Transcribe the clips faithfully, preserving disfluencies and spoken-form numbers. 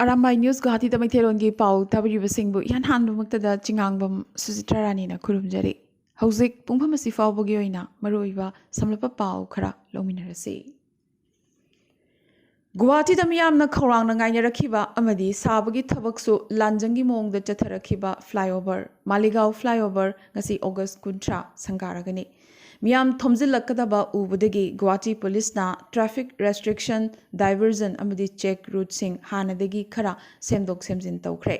Arambai news ꯒꯨꯋꯥꯍꯥꯇꯤꯗ ꯃꯩꯇꯩꯂꯣꯟꯒꯤ ꯄꯥꯎ ꯇꯥꯕꯤꯔꯤꯕꯁꯤꯡꯕꯨ ꯏꯍꯥꯟ ꯍꯥꯟꯕꯃꯛꯇꯗ ꯆꯤꯉꯥꯡꯕꯝ ꯁꯨꯆꯤꯇ꯭ꯔꯥ ꯔꯥꯅꯤꯅ ꯈꯨꯔꯨꯝꯖꯔꯤ꯫ ꯍꯧꯖꯤꯛ ꯄꯨꯡꯐꯝ ꯑꯁꯤ ꯐꯥꯎꯕꯒꯤ ꯑꯣꯏꯅ ꯃꯔꯨꯑꯣꯏꯕ ꯁꯝꯂꯞꯄ ꯄꯥꯎ ꯈꯔ ꯂꯧꯃꯤꯟꯅꯔꯁꯤ꯫ ꯒꯨꯋꯥꯍꯥꯇꯤꯗ ꯃꯤꯌꯥꯝꯅ ꯈꯧꯔꯥꯡꯅ ꯉꯥꯏꯅꯔꯛꯈꯤꯕ ꯑꯃꯗꯤ ꯁꯥꯕꯒꯤ ꯊꯕꯛꯁꯨ ꯂꯥꯟꯖꯪꯒꯤ ꯃꯑꯣꯡꯗ ꯆꯠꯊꯔꯛꯈꯤꯕ flyover, ꯃꯥꯂꯤꯒꯥꯎ flyover ꯉꯁꯤ August ꯀꯨꯟꯊ꯭ꯔꯥ ꯁꯪꯒꯥꯔꯒꯅꯤ꯫ ꯃꯤꯌꯥꯝ ꯊꯣꯝꯖꯤꯜꯂꯛꯀꯗꯕ ꯎꯕꯗꯒꯤ ꯒꯨꯋꯥꯍꯥꯇꯤ ꯄꯨꯂꯤꯁꯅ traffic restriction, diversion ꯑꯃꯗꯤ check routeꯁꯤꯡ ꯍꯥꯟꯅꯗꯒꯤ ꯈꯔ ꯁꯦꯝꯗꯣꯛ ꯁꯦꯝꯖꯤꯟ ꯇꯧꯈ꯭ꯔꯦ꯫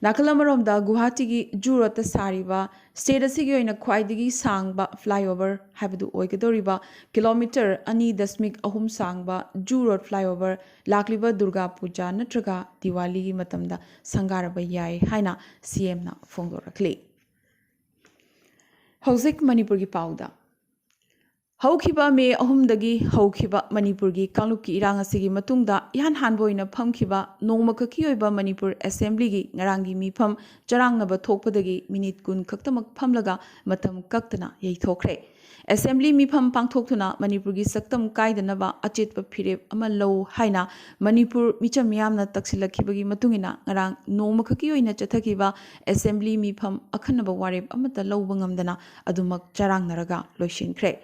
ꯅꯥꯀꯜ ꯑꯃꯔꯣꯝꯗ ꯒꯨꯋꯥꯍꯥꯇꯤꯒꯤ ꯖꯨ ꯔꯣꯗꯇ ꯁꯥꯔꯤꯕ state ꯑꯁꯤꯒꯤ ꯑꯣꯏꯅ ꯈ꯭ꯋꯥꯏꯗꯒꯤ ꯁꯥꯡꯕ flyover ꯍꯥꯏꯕꯗꯨ ꯑꯣꯏꯒꯗꯧꯔꯤꯕ kilometre ꯑꯅꯤ ꯗꯁꯃꯤꯛ ꯑꯍꯨꯝ ꯁꯥꯡꯕ ꯖꯨ ꯔꯣꯗ flyover ꯂꯥꯛꯂꯤꯕ ꯗꯨꯔꯒꯥ ꯄꯨꯖꯥ ꯅꯠꯇ꯭ꯔꯒ ꯗꯤꯋꯥꯂꯤꯒꯤ ꯃꯇꯝꯗ ꯁꯪꯒꯥꯔꯕ ꯌꯥꯏ ꯍꯥꯏꯅ CMꯅ ꯐꯣꯡꯗꯣꯔꯛꯂꯤ꯫ ꯍꯧꯖꯤꯛ ꯃꯅꯤꯄꯨꯔꯒꯤ ꯄꯥꯎꯗ꯫ ꯍꯧꯈꯤꯕ ꯃꯦ ꯑꯍꯨꯝꯗꯒꯤ ꯍꯧꯈꯤꯕ ꯃꯅꯤꯄꯨꯔꯒꯤ ꯀꯥꯡꯂꯨꯞꯀꯤ ꯏꯔꯥꯡ ꯑꯁꯤꯒꯤ ꯃꯇꯨꯡꯗ ꯏꯍꯥꯟ ꯍꯥꯟꯕ ꯑꯣꯏꯅ ꯐꯝꯈꯤꯕ ꯅꯣꯡꯃꯈꯛꯀꯤ ꯑꯣꯏꯕ ꯃꯅꯤꯄꯨꯔ ꯑꯦꯁꯦꯝꯕ꯭ꯂꯤꯒꯤ ꯉꯔꯥꯡꯒꯤ ꯃꯤꯐꯝ ꯆꯔꯥꯡꯅꯕ ꯊꯣꯛꯄꯗꯒꯤ ꯃꯤꯅꯤꯠ ꯀꯨꯟ ꯈꯛꯇꯃꯛ ꯐꯝꯂꯒ ꯃꯇꯝ ꯀꯛꯇꯅ ꯌꯩꯊꯣꯛꯈ꯭ꯔꯦ꯫ ꯑꯦꯁꯦꯝꯕ꯭ꯂꯤ ꯃꯤꯐꯝ ꯄꯥꯡꯊꯣꯛꯇꯨꯅ ꯃꯅꯤꯄꯨꯔꯒꯤ ꯁꯛꯇꯝ ꯀꯥꯏꯗꯅꯕ ꯑꯆꯦꯠꯄ ꯐꯤꯔꯦꯞ ꯑꯃ ꯂꯧ ꯍꯥꯏꯅ ꯃꯅꯤꯄꯨꯔ ꯃꯤꯆꯝ ꯃꯤꯌꯥꯝꯅ ꯇꯛꯁꯤꯜꯂꯛꯈꯤꯕꯒꯤ ꯃꯇꯨꯡ ꯏꯟꯅ ꯉꯔꯥꯡ ꯅꯣꯡꯃꯈꯛꯀꯤ ꯑꯣꯏꯅ ꯆꯠꯊꯈꯤꯕ ꯑꯦꯁꯦꯝꯕ꯭ꯂꯤ ꯃꯤꯐꯝ ꯑꯈꯟꯅꯕ ꯋꯥꯔꯦꯞ ꯑꯃꯠꯇ ꯂꯧꯕ ꯉꯝꯗꯅ ꯑꯗꯨꯃꯛ ꯆꯔꯥꯡꯅꯔꯒ ꯂꯣꯏꯁꯤꯟꯈ꯭ꯔꯦ꯫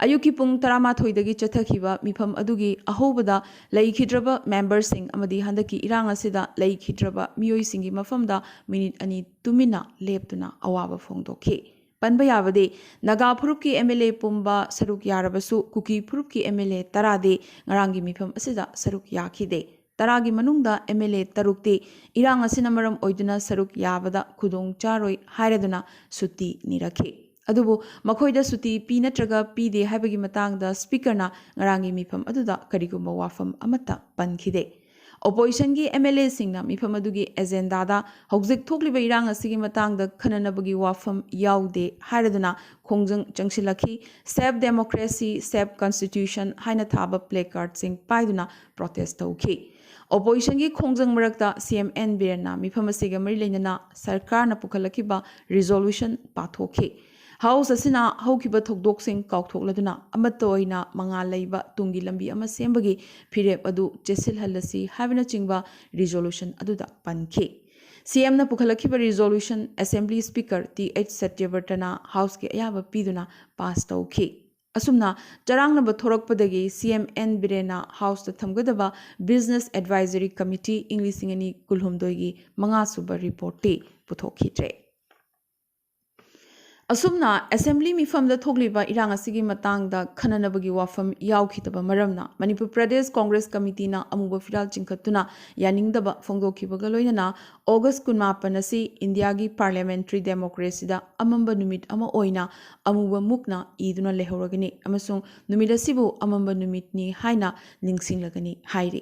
ꯑꯌꯨꯛꯀꯤ ꯄꯨꯡ ꯇꯔꯥꯃꯥꯊꯣꯏꯗꯒꯤ ꯆꯠꯊꯈꯤꯕ ꯃꯤꯐꯝ ꯑꯗꯨꯒꯤ ꯑꯍꯧꯕꯗ ꯂꯩꯈꯤꯗ꯭ꯔꯕ memberꯁꯤꯡ ꯑꯃꯗꯤ ꯍꯟꯗꯛꯀꯤ ꯏꯔꯥꯡ ꯑꯁꯤꯗ ꯂꯩꯈꯤꯗ꯭ꯔꯕ ꯃꯤꯑꯣꯏꯁꯤꯡꯒꯤ ꯃꯐꯝꯗ ꯃꯤꯅꯤꯠ ꯑꯅꯤ ꯇꯨꯃꯤꯟꯅ ꯂꯦꯞꯇꯨꯅ ꯑꯋꯥꯕ ꯐꯣꯡꯗꯣꯛꯈꯤ꯫ ꯄꯟꯕ ꯌꯥꯕꯗꯤ, ꯅꯥꯒꯥ ꯐꯨꯔꯨꯞꯀꯤ MLA ꯄꯨꯝꯕ ꯁꯔꯨꯛ ꯌꯥꯔꯕꯁꯨ ꯀꯨꯀꯤ ꯐꯨꯔꯨꯞꯀꯤ MLA ꯇꯔꯥꯗꯤ ꯉꯔꯥꯡꯒꯤ ꯃꯤꯐꯝ ꯑꯁꯤꯗ ꯁꯔꯨꯛ ꯌꯥꯈꯤꯗꯦ꯫ ꯇꯔꯥꯒꯤ ꯃꯅꯨꯡꯗ MLA ꯇꯔꯨꯛꯇꯤ ꯏꯔꯥꯡ ꯑꯁꯤꯅ ꯃꯔꯝ ꯑꯣꯏꯗꯨꯅ ꯁꯔꯨꯛ ꯌꯥꯕꯗ ꯈꯨꯗꯣꯡ ꯆꯥꯔꯣꯏ ꯍꯥꯏꯔꯗꯨꯅ ꯁꯨꯇꯤ ꯅꯤꯔꯛꯈꯤ꯫ ꯑꯗꯨꯕꯨ ꯃꯈꯣꯏꯗ ꯁꯨꯇꯤ ꯄꯤ ꯅꯠꯇ꯭ꯔꯒ ꯄꯤꯗꯦ ꯍꯥꯏꯕꯒꯤ ꯃꯇꯥꯡꯗ speakerꯅ ꯉꯔꯥꯡꯒꯤ ꯃꯤꯐꯝ ꯑꯗꯨꯗ ꯀꯔꯤꯒꯨꯝꯕ ꯋꯥꯐꯝ ꯑꯃꯠꯇ ꯄꯟꯈꯤꯗꯦ꯫ Oppositionꯒꯤ MLAꯁꯤꯡꯅ ꯃꯤꯐꯝ ꯑꯗꯨꯒꯤ agendaꯗ ꯍꯧꯖꯤꯛ ꯊꯣꯛꯂꯤꯕ ꯏꯔꯥꯡ ꯑꯁꯤꯒꯤ ꯃꯇꯥꯡꯗ ꯈꯟꯅꯅꯕꯒꯤ ꯋꯥꯐꯝ ꯌꯥꯎꯗꯦ ꯍꯥꯏꯔꯗꯨꯅ ꯈꯣꯡꯖꯪ ꯆꯪꯁꯤꯜꯂꯛꯈꯤ꯫ Save democracy, save constitution ꯍꯥꯏꯅ ꯊꯥꯕ placardꯁꯤꯡ ꯄꯥꯏꯗꯨꯅ protest ꯇꯧꯈꯤ꯫ Oppositionꯒꯤ ꯈꯣꯡꯖꯪ ꯃꯔꯛꯇ CM N ꯕꯤꯔꯦꯟꯅ ꯃꯤꯐꯝ ꯑꯁꯤꯒ ꯃꯔꯤ ꯂꯩꯅꯅ ꯁꯔꯀꯥꯔꯅ ꯄꯨꯈꯠꯂꯛꯈꯤꯕ resolution ꯄꯥꯊꯣꯛꯈꯤ꯫ ꯍꯥꯎꯁ ꯑꯁꯤꯅ ꯍꯧꯈꯤꯕ ꯊꯧꯗꯣꯛꯁꯤꯡ ꯀꯥꯎꯊꯣꯛꯂꯗꯨꯅ ꯑꯃꯠꯇ ꯑꯣꯏꯅ ꯃꯉꯥꯜ ꯂꯩꯕ ꯇꯨꯡꯒꯤ ꯂꯝꯕꯤ ꯑꯃ ꯁꯦꯝꯕꯒꯤ ꯐꯤꯔꯦꯞ ꯑꯗꯨ ꯆꯦꯠꯁꯤꯜꯍꯜꯂꯁꯤ ꯍꯥꯏꯕꯅꯆꯤꯡꯕ ꯔꯤꯖꯣꯂꯨꯁꯟ ꯑꯗꯨꯗ ꯄꯟꯈꯤ꯫ ꯁꯤꯑꯦꯝꯅ ꯄꯨꯈꯠꯂꯛꯈꯤꯕ resolution assembly speaker T H ꯁꯇ꯭ꯌꯕ꯭ꯔꯇꯅ ꯍꯥꯎꯁꯀꯤ ꯑꯌꯥꯕ ꯄꯤꯗꯨꯅ ꯄꯥꯁ ꯇꯧꯈꯤ꯫ ꯑꯁꯨꯝꯅ ꯆꯔꯥꯡꯅꯕ ꯊꯣꯔꯛꯄꯗꯒꯤ ꯁꯤꯑꯦꯝ ꯑꯦꯟ ꯕꯤꯔꯦꯟꯅ ꯍꯥꯎꯁꯇ ꯊꯝꯒꯗꯕ ꯕꯤꯖꯤꯅꯦꯁ ꯑꯦꯗꯚꯥꯏꯖꯔꯤ ꯀꯃꯤꯇꯤ ꯏꯪ ꯂꯤꯁꯤꯡ ꯑꯅꯤ ꯀꯨꯟꯍꯨꯝꯗꯣꯏꯒꯤ ꯃꯉꯥꯁꯨꯕ ꯔꯤꯄꯣꯔꯠꯇꯤ ꯄꯨꯊꯣꯛꯈꯤꯗ꯭ꯔꯦ꯫ ꯑꯁꯨꯝꯅ ꯑꯦꯁꯦꯝꯕ꯭ꯂꯤ ꯃꯤꯐꯝꯗ ꯊꯣꯛꯂꯤꯕ ꯏꯔꯥꯡ ꯑꯁꯤꯒꯤ ꯃꯇꯥꯡꯗ ꯈꯟꯅꯅꯕꯒꯤ ꯋꯥꯐꯝ ꯌꯥꯎꯈꯤꯗꯕ ꯃꯔꯝꯅ ꯃꯅꯤꯄꯨꯔ ꯄ꯭ꯔꯗꯦꯁ ꯀꯣꯡꯒ꯭ꯔꯦꯁ ꯀꯃꯤꯇꯤꯅ ꯑꯃꯨꯕ ꯐꯤꯔꯥꯜ ꯆꯤꯡꯈꯠꯇꯨꯅ ꯌꯥꯅꯤꯡꯗꯕ ꯐꯣꯡꯗꯣꯛꯈꯤꯕꯒ ꯂꯣꯏꯅꯅ ꯑꯣꯒꯁ ꯀꯨꯟꯃꯥꯄꯟ ꯑꯁꯤ ꯏꯟꯗꯤꯌꯥꯒꯤ ꯄꯥꯔꯂꯤꯌꯥꯃꯦꯟꯇꯔꯤ ꯗꯦꯃꯣꯀ꯭ꯔꯦꯁꯤꯗ ꯑꯃꯝꯕ ꯅꯨꯃꯤꯠ ꯑꯃ ꯑꯣꯏꯅ ꯑꯃꯨꯕ ꯃꯨꯛꯅ ꯏꯗꯨꯅ ꯂꯩꯍꯧꯔꯒꯅꯤ ꯑꯃꯁꯨꯡ ꯅꯨꯃꯤꯠ ꯑꯁꯤꯕꯨ ꯑꯃꯝꯕ ꯅꯨꯃꯤꯠꯅꯤ ꯍꯥꯏꯅ ꯅꯤꯡꯁꯤꯡꯂꯒꯅꯤ ꯍꯥꯏꯔꯤ꯫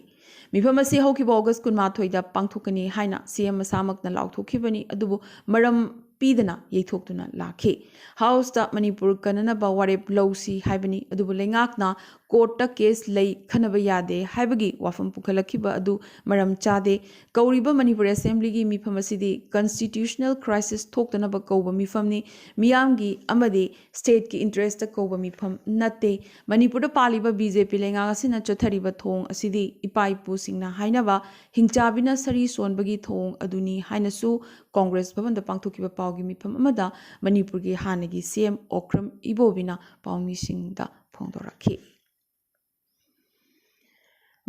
ꯃꯤꯐꯝ ꯑꯁꯤ ꯍꯧꯈꯤꯕ ꯑꯣꯒꯁ ꯀꯨꯟꯃꯥꯊꯣꯏꯗ ꯄꯥꯡꯊꯣꯛꯀꯅꯤ ꯍꯥꯏꯅ ꯁꯤꯑꯦꯝ ꯃꯁꯥꯃꯛꯅ ꯂꯥꯎꯊꯣꯛꯈꯤꯕꯅꯤ, ꯑꯗꯨꯕꯨ ꯃꯔꯝ ꯄꯤꯗꯅ ꯌꯩꯊꯣꯛꯇꯨꯅ ꯂꯥꯛꯈꯤ꯫ ꯍꯥꯎꯁꯇ ꯃꯅꯤꯄꯨꯔ ꯀꯟꯅꯅꯕ ꯋꯥꯔꯦꯞ ꯂꯧꯁꯤ ꯍꯥꯏꯕꯅꯤ, ꯑꯗꯨꯕꯨ ꯂꯩꯉꯥꯛꯅ ꯀꯣꯔꯠꯇ ꯀꯦꯁ ꯂꯩ ꯈꯟꯅꯕ ꯌꯥꯗꯦ ꯍꯥꯏꯕꯒꯤ ꯋꯥꯐꯝ ꯄꯨꯈꯠꯂꯛꯈꯤꯕ ꯑꯗꯨ ꯃꯔꯝ ꯆꯥꯗꯦ꯫ ꯀꯧꯔꯤꯕ ꯃꯅꯤꯄꯨꯔ ꯑꯦꯁꯦꯝꯕ꯭ꯂꯤꯒꯤ ꯃꯤꯐꯝ ꯑꯁꯤꯗꯤ ꯀꯟꯁꯇꯤꯇ꯭ꯌꯨꯁꯅꯦꯜ ꯀ꯭ꯔꯥꯏꯁꯤꯁ ꯊꯣꯛꯇꯅꯕ ꯀꯧꯕ ꯃꯤꯐꯝꯅꯤ꯫ ꯃꯤꯌꯥꯝꯒꯤ ꯑꯃꯗꯤ ꯁ꯭ꯇꯦꯠꯀꯤ ꯏꯟꯇꯔꯦꯁꯇ ꯀꯧꯕ ꯃꯤꯐꯝ ꯅꯠꯇꯦ꯫ ꯃꯅꯤꯄꯨꯔꯗ ꯄꯥꯜꯂꯤꯕ ꯕꯤ ꯖꯦ ꯄꯤ ꯂꯩꯉꯥꯛ ꯑꯁꯤꯅ ꯆꯠꯊꯔꯤꯕ ꯊꯧꯑꯣꯡ ꯑꯁꯤꯗꯤ ꯏꯄꯥ ꯏꯄꯨꯁꯤꯡꯅ ꯍꯥꯏꯅꯕ ꯍꯤꯡꯆꯥꯕꯤꯅ ꯁꯔꯤ ꯁꯣꯟꯕꯒꯤ ꯊꯧꯑꯣꯡ ꯑꯗꯨꯅꯤ ꯍꯥꯏꯅꯁꯨ ꯀꯣꯡꯒ꯭ꯔꯦꯁ ꯚꯕꯟꯗ ꯄꯥꯡꯊꯣꯛꯈꯤꯕ ꯄꯥꯎꯒꯤ ꯃꯤꯐꯝ ꯑꯃꯗ ꯃꯅꯤꯄꯨꯔꯒꯤ ꯍꯥꯟꯅꯒꯤ ꯁꯤꯑꯦꯝ ꯑꯣꯀ꯭ꯔꯝ ꯏꯕꯣꯕꯤꯅ ꯄꯥꯎꯃꯤꯁꯤꯡꯗ ꯐꯣꯡꯗꯣꯔꯛꯈꯤ꯫